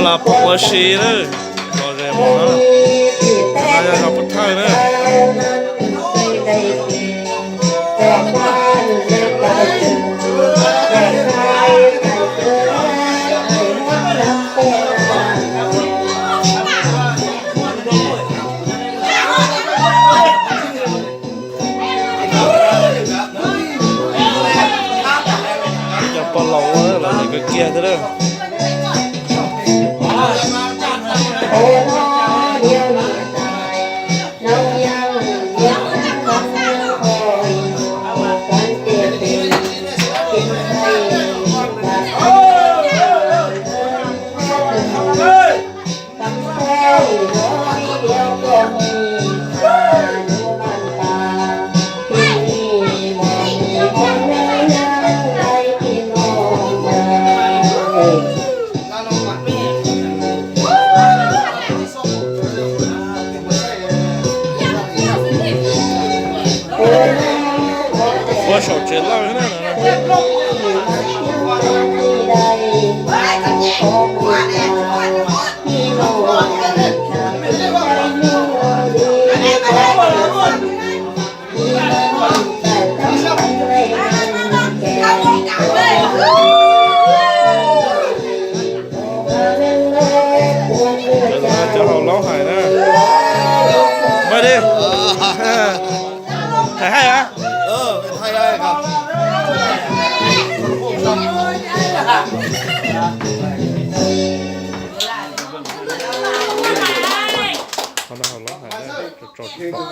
Los pov ua si na, los ze mov na, no yog zos pov thawj na. Cov pog laus ua los lawv kawg kiag thiab lawm. Ua saum tsev lawj na. Cov hauv laub hais na. Npaj li. Hais haij a. Qhov no hauv laub hais na, tso tso tsis pom.